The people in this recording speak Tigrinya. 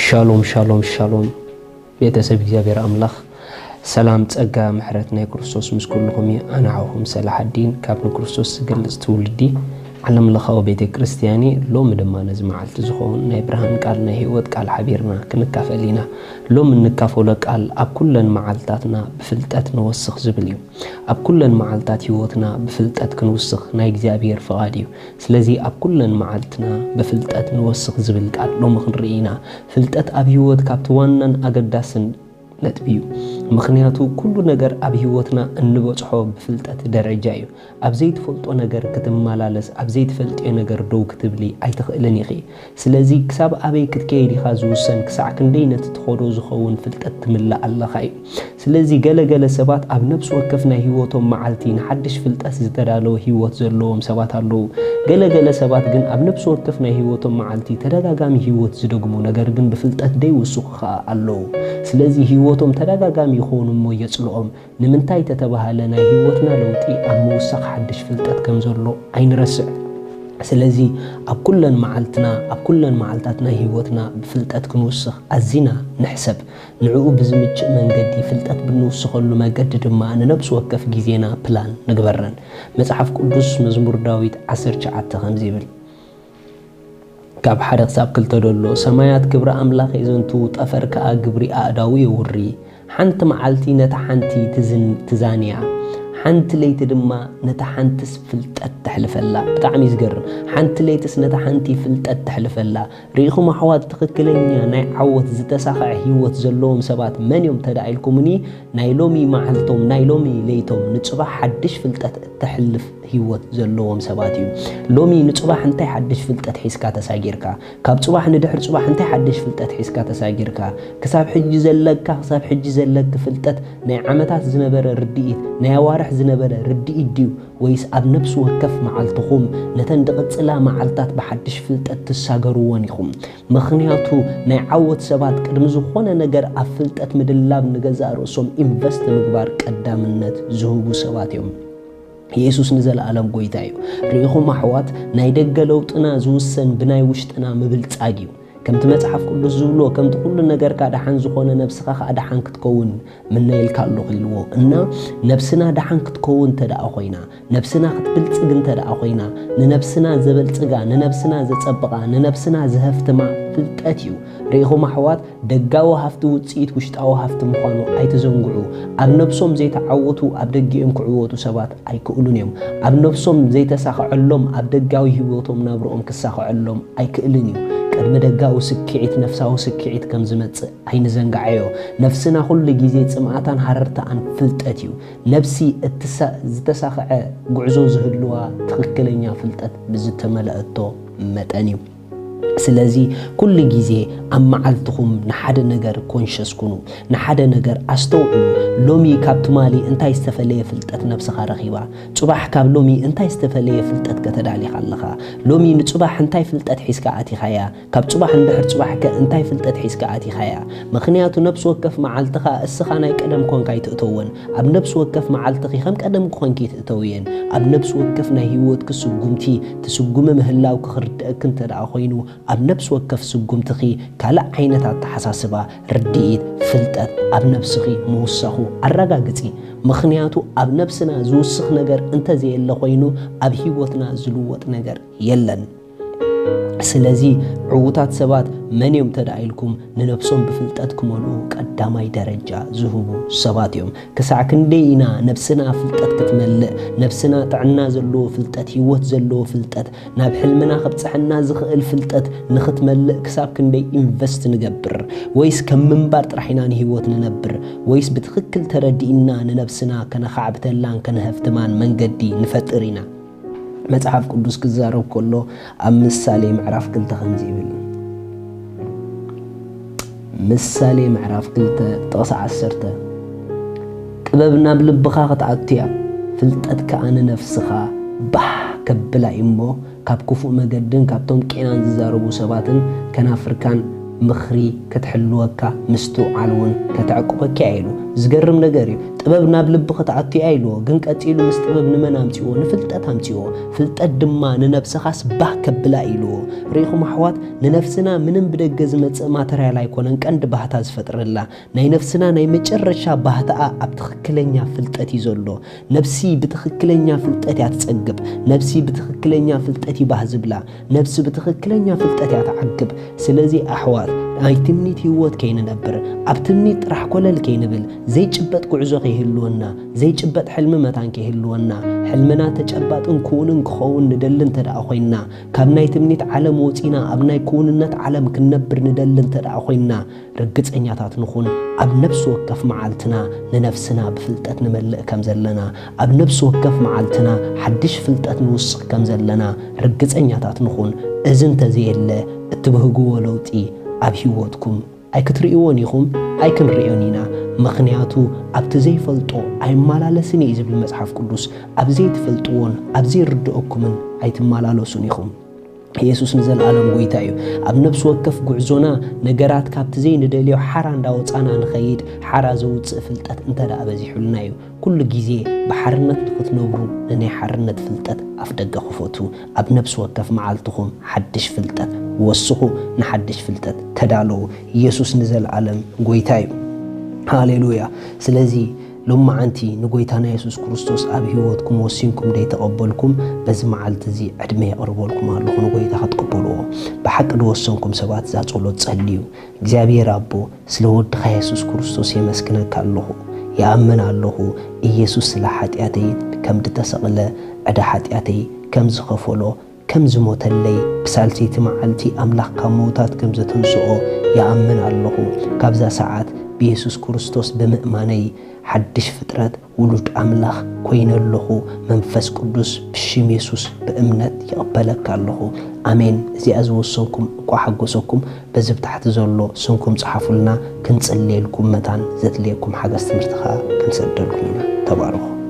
ሻሎም ሻሎም ሻሎም። ቤተሰብ እግዚኣብሔር ኣምላኽ፣ ሰላም ጸጋ ምሕረት ናይ ክርስቶስ ምስ ኩልኹም እዩ። ኣነ ዓኹም ሰላሓዲን ካብ ንክርስቶስ ዝገልጽ ትውልዲ ዓለም ለኻዊ ቤተ ክርስቲያን እየ። ሎሚ ድማ ነዚ መዓልቲ ዝኸውን ናይ ብርሃን ቃል ናይ ህይወት ቃል ሓቢርና ክንካፈል ኢና። ሎሚ እንካፈሎ ቃል ኣብ ኩለን መዓልታትና ብፍልጠት ንወስኽ ዝብል እዩ። ኣብ ኩለን መዓልታት ህይወትና ብፍልጠት ክንውስኽ ናይ እግዚኣብሔር ፍቓድ እዩ። ስለዚ ኣብ ኩለን መዓልትና ብፍልጠት ንወስኽ ዝብል ቃል ሎሚ ክንርኢ ኢና። ፍልጠት ኣብ ህይወት ካብቲ ዋናን ኣገዳስን ነጥቢ እዩ። ምኽንያቱ ኩሉ ነገር ኣብ ህይወትና እንበጽሖ ብፍልጠት ደረጃ እዩ። ኣብ ዘይትፈልጦ ነገር ክትመላለስ፣ ኣብ ዘይትፈልጥዮ ነገር ደው ክትብሊ ኣይትኽእልን ኢኺ። ስለዚ ክሳብ ኣበይ ክትከይድ ኢኻ ዝውሰን፣ ክሳዕ ክንደይ ነቲ ትኸዶ ዝኸውን ፍልጠት ትምልእ ኣለኻ እዩ። ስለዚ ገለ ገለ ሰባት ኣብ ነፍሲ ወከፍ ናይ ህይወቶም መዓልቲ ንሓድሽ ፍልጠት ዝተዳለወ ህይወት ዘለዎም ሰባት ኣለዉ። ገለ ገለ ሰባት ግን ኣብ ነፍሲ ወከፍ ናይ ህይወቶም መዓልቲ ተደጋጋሚ ህይወት ዝደግሙ፣ ነገር ግን ብፍልጠት ደይውስኹ ኸኣ ኣለዉ። ስለዚ ህይወቶም ተደጋጋሚ ይኸውን እሞ የጽልኦም። ንምንታይ ተተባህለ ናይ ህይወትና ለውጢ ኣብ ምውሳኽ ሓድሽ ፍልጠት ከም ዘሎ ኣይንረስዕ። ስለዚ ኣብ ኩለን መዓልትና፣ ኣብ ኩለን መዓልታት ናይ ህይወትና ብፍልጠት ክንውስኽ ኣዚና ንሕሰብ። ንዕኡ ብዝምችእ መንገዲ ፍልጠት ብንውስኸሉ መገዲ ድማ ንነብሲ ወከፍ ግዜና ፕላን ንግበረን። መጽሓፍ ቅዱስ መዝሙር ዳዊት ዓሰርተ ትሽዓተ ከምዚ ይብል፣ ካብ ሓደ ክሳብ ክልተ ደሎ፣ ሰማያት ክብሪ ኣምላኽ የዘንቱ፣ ጠፈር ከኣ ግብሪ ኣእዳዉ የውሪ። ሓንቲ መዓልቲ ነታ ሓንቲ ትዝን-፣ ትዛንያ፣ ሓንቲ ለይቲ ድማ ነታ ሓንትስ ፍልጠት ተሕልፈላ። ብጣዕሚ እዩ ዝገርም። ሓንቲ ለይትስ ነታ ሓንቲ ፍልጠት ተሕልፈላ። ርኢኹም ኣሕዋት፣ ትኽክለኛ ናይ ዓወት ዝተሳኽዐ ህይወት ዘለዎም ሰባት መን እዮም ተዳ ኢልኩምኒ፣ ናይ ሎሚ መዓልቶም፣ ናይ ሎሚ ለይቶም ንጽባሕ ሓድሽ ፍልጠት እተሕልፍ ህይወት ዘለዎም ሰባት እዩ። ሎሚ ንጽባሕ እንታይ ሓድሽ ፍልጠት ሒዝካ ተሳጊርካ? ካብ ጽባሕ ንድሕር ጽባሕ እንታይ ሓድሽ ፍልጠት ሒዝካ ተሳጊርካ? ክሳብ ሕጂ ዘለካ፣ ክሳብ ሕጂ ዘለኪ ፍልጠት ናይ ዓመታት ዝነበረ ርድኢት፣ ናይ ኣዋርሕ ዝነበረ ርድኢት ድዩ? ወይስ ኣብ ነፍሲ ወከፍ መዓልትኹም ነተን ዝቕጽላ መዓልታት ብሓድሽ ፍልጠት ትሳገርወን ኢኹም? ምኽንያቱ ናይ ዓወት ሰባት ቅድሚ ዝኾነ ነገር ኣብ ፍልጠት ምድላብ ንገዛእ ርእሶም ኢንቨስት ምግባር ቀዳምነት ዝህቡ ሰባት እዮም። የሱስ ንዘለኣለም ጎይታ እዩ። ርኢኹም ኣሕዋት፣ ናይ ደገ ለውጥና ዝውሰን ብናይ ውሽጥና ምብልጻግ እዩ። ከምቲ መጽሓፍ ቅዱስ ዝብሎ፣ ከምቲ ኩሉ ነገርካ ደሓን ዝኾነ ነብስኻ ኸኣ ደሓን ክትከውን ምነየልካ ኣለኹ ኢልዎ። እና ነብስና ደሓን ክትከውን እንተ ደኣ ኾይና፣ ነብስና ክትብልጽግ እንተ ደኣ ኾይና፣ ንነብስና ዘበልጽጋ፣ ንነብስና ዘጸብቓ፣ ንነብስና ዘሀፍትማ ፍልጠት እዩ። ርኢኹም ኣሕዋት፣ ደጋዊ ሃፍቲ ውጽኢት ውሽጣዊ ሃፍቲ ምዃኑ ኣይትዘንግዑ። ኣብ ነብሶም ዘይተዓወቱ ኣብ ደጊኦም ክዕወቱ ሰባት ኣይክእሉን እዮም። ኣብ ነብሶም ዘይተሳኽዐሎም ኣብ ደጋዊ ህይወቶም ናብርኦም ክሳኽዐሎም ኣይክእልን እዩ። ቅድሚ ደጋዊ ስክዒት፣ ነፍሳዊ ስክዒት ከም ዝመጽእ ኣይንዘንግዓዮ። ነፍስና ኩሉ ግዜ ጽምኣታን ሃረርታኣን ፍልጠት እዩ። ነብሲ እትሳ-፣ ዝተሳኽዐ ጉዕዞ ዝህልዋ ትኽክለኛ ፍልጠት ብዝተመልአቶ መጠን እዩ። ስለዚ ኩሉ ግዜ ኣብ መዓልትኹም ንሓደ ነገር ኮንሸስ ኩኑ፣ ንሓደ ነገር ኣስተውዕሉ። ሎሚ ካብ ትማሊ እንታይ ዝተፈለየ ፍልጠት ነብስኻ ረኺባ? ጽባሕ ካብ ሎሚ እንታይ ዝተፈለየ ፍልጠት ከተዳሊኻ ኣለኻ? ሎሚ ንጽባሕ እንታይ ፍልጠት ሒዝካ ኣቲኻያ? ካብ ጽባሕ ንድሕር ጽባሕ ከ እንታይ ፍልጠት ሒዝካ ኣቲኻያ? ምኽንያቱ ነብሲ ወከፍ መዓልትኻ እስኻ ናይ ቀደም ኮንካ ኣይትእተወን። ኣብ ነብሲ ወከፍ መዓልትኺ ከም ቀደም ኮንኪ ትእተውየን። ኣብ ነብሲ ወከፍ ናይ ህይወትኪ ስጉምቲ፣ ትስጉሚ ምህላውኪ ክርድአኪ እንተ ደኣ ኮይኑ፣ ኣብ ነብሲ ወከፍ ስጉምትኺ ካልእ ዓይነት ኣተሓሳስባ፣ ርድኢት፣ ፍልጠት ኣብ ነብስኺ ምውሳኹ ኣረጋግጺ። ምኽንያቱ ኣብ ነብስና ዝውስኽ ነገር እንተ ዘየለ ኮይኑ፣ ኣብ ህይወትና ዝልወጥ ነገር የለን። ስለዚ ዕዉታት ሰባት መን እዮም እንተ ደኣ ኢልኩም፣ ንነብሶም ብፍልጠት ክመልኡ ቀዳማይ ደረጃ ዝህቡ ሰባት እዮም። ክሳዕ ክንደይ ኢና ነብስና ፍልጠት ክትመልእ፣ ነብስና ጥዕና ዘለዎ ፍልጠት፣ ህይወት ዘለዎ ፍልጠት፣ ናብ ሕልምና ከብጽሐና ዝኽእል ፍልጠት ንኽትመልእ ክሳብ ክንደይ ኢንቨስት ንገብር? ወይስ ከም ምንባር ጥራሕ ኢና ንህይወት ንነብር? ወይስ ብትኽክል ተረዲእና ንነብስና ከነኻዕብተላን ከነሀፍትማን መንገዲ ንፈጥር ኢና? መጽሓፍ ቅዱስ ክዛረብ ከሎ ኣብ ምሳሌ ምዕራፍ ክልተ ከምዚ ይብል። ምሳሌ ምዕራፍ ክልተ ጥቕሲ ዓሰርተ፣ "ጥበብ ናብ ልብኻ ክትኣቱ እያ፣ ፍልጠት ከኣ ንነፍስኻ ባህ ከብላ እዩ እሞ፣ ካብ ክፉእ መገድን ካብቶም ቄናን ዝዛረቡ ሰባትን ከናፍርካን ምኽሪ ክትሕልወካ፣ ምስትውዓል እውን ከተዕቁበካ እያ" ኢሉ። ዝገርም ነገር እዩ። ጥበብ ናብ ልቢ ክትኣቱ እያ ኢልዎ፣ ግን ቀጺሉ ምስ ጥበብ ንመን ኣምጺዎ? ንፍልጠት ኣምጺዎ። ፍልጠት ድማ ንነብስኻስ ባህ ከብላ ኢልዎ። ርኢኹም ኣሕዋት፣ ንነፍስና ምንም ብደገ ዝመጽእ ማተርያል ኣይኮነን ቀንዲ ባህታ ዝፈጥረላ። ናይ ነፍስና ናይ መጨረሻ ባህታኣ ኣብ ትኽክለኛ ፍልጠት እዩ ዘሎ። ነፍሲ ብትኽክለኛ ፍልጠት እያ ትጸግብ። ነፍሲ ብትኽክለኛ ፍልጠት እዩ ባህ ዝብላ። ነፍሲ ብትኽክለኛ ፍልጠት እያ ትዓግብ። ስለዚ ኣሕዋት፣ ናይ ትምኒት ህይወት ከይንነብር፣ ኣብ ትምኒት ጥራሕ ኮለል ከይንብል፣ ዘይጭበጥ ጉዕዞ ከይህልወና፣ ዘይጭበጥ ሕልሚ መታን ከይህልወና፣ ሕልምና ተጨባጥን ክውንን ክኸውን ንደሊ እንተ ደኣ ኮይንና፣ ካብ ናይ ትምኒት ዓለም ወጺና ኣብ ናይ ክውንነት ዓለም ክንነብር ንደሊ እንተ ደኣ ኮይንና፣ ርግጸኛታት ንኹን። ኣብ ነፍሲ ወከፍ መዓልትና ንነፍስና ብፍልጠት ንመልእ ከም ዘለና፣ ኣብ ነፍሲ ወከፍ መዓልትና ሓድሽ ፍልጠት ንውስኽ ከም ዘለና ርግጸኛታት ንኹን። እዚ እንተዘየለ፣ እትብህግዎ ለውጢ ኣብ ህይወትኩም ኣይክትርእይዎን ኢኹም፣ ኣይክንርእዮን ኢና። ምኽንያቱ፣ ኣብቲ ዘይፈልጦ ኣይመላለስን እየ ዝብል መጽሓፍ ቅዱስ። ኣብ ዘይትፈልጥዎን ኣብ ዘይርድኦኩምን ኣይትመላለሱን ኢኹም። ኢየሱስ ንዘለኣለም ጎይታ እዩ። ኣብ ነፍሲ ወከፍ ጉዕዞና ነገራት ካብቲ ዘይንደልዮ ሓራ እንዳወጻና ንኸይድ፣ ሓራ ዘውጽእ ፍልጠት እንተ ደኣ በዚሑልና እዩ። ኩሉ ግዜ ብሓርነት ንኽትነብሩ ንናይ ሓርነት ፍልጠት ኣፍ ደገ ክፈቱ። ኣብ ነፍሲ ወከፍ መዓልትኹም ሓድሽ ፍልጠት ወስኹ፣ ንሓድሽ ፍልጠት ተዳለዉ። ኢየሱስ ንዘለኣለም ጎይታ እዩ። ሃሌሉያ። ስለዚ ሎማዓንቲ ንጎይታና የሱስ ክርስቶስ ኣብ ህይወትኩም ወሲንኩም ደይተቐበልኩም፣ በዚ መዓልቲ እዚ ዕድመ የቕርበልኩም ኣለኹ ንጎይታ ክትቅበልዎ። ብሓቂ ዝወሰንኩም ሰባት እዛ ጸሎት ጸልዩ። እግዚኣብሔር ኣቦ፣ ስለ ወድኻ የሱስ ክርስቶስ የመስግነካ ኣለኹ። ይኣምን ኣለኹ፣ ኢየሱስ ስለ ሓጢኣተይ ከም ዝተሰቕለ፣ ዕዳ ሓጢኣተይ ከም ዝኸፈሎ፣ ከም ዝሞተለይ፣ ብሳልሰይቲ መዓልቲ ኣምላኽ ካብ ምዉታት ከም ዘተንስኦ ይኣምን ኣለኹ። ካብዛ ሰዓት ብየሱስ ክርስቶስ ብምእማነይ ሓድሽ ፍጥረት ውሉድ ኣምላኽ ኮይነ ኣለኹ። መንፈስ ቅዱስ ብሽም የሱስ ብእምነት ይቕበለካ ኣለኹ። ኣሜን። እዚኣ ዝወሰንኩም እኳ ሓጎሰኩም። በዚ ብታሕቲ ዘሎ ስምኩም ጸሓፉልና፣ ክንጽልየልኩም መታን ዘድልየኩም ሓገዝ ትምህርቲ ከኣ ክንሰደልኩም ኢና። ተባረኹ።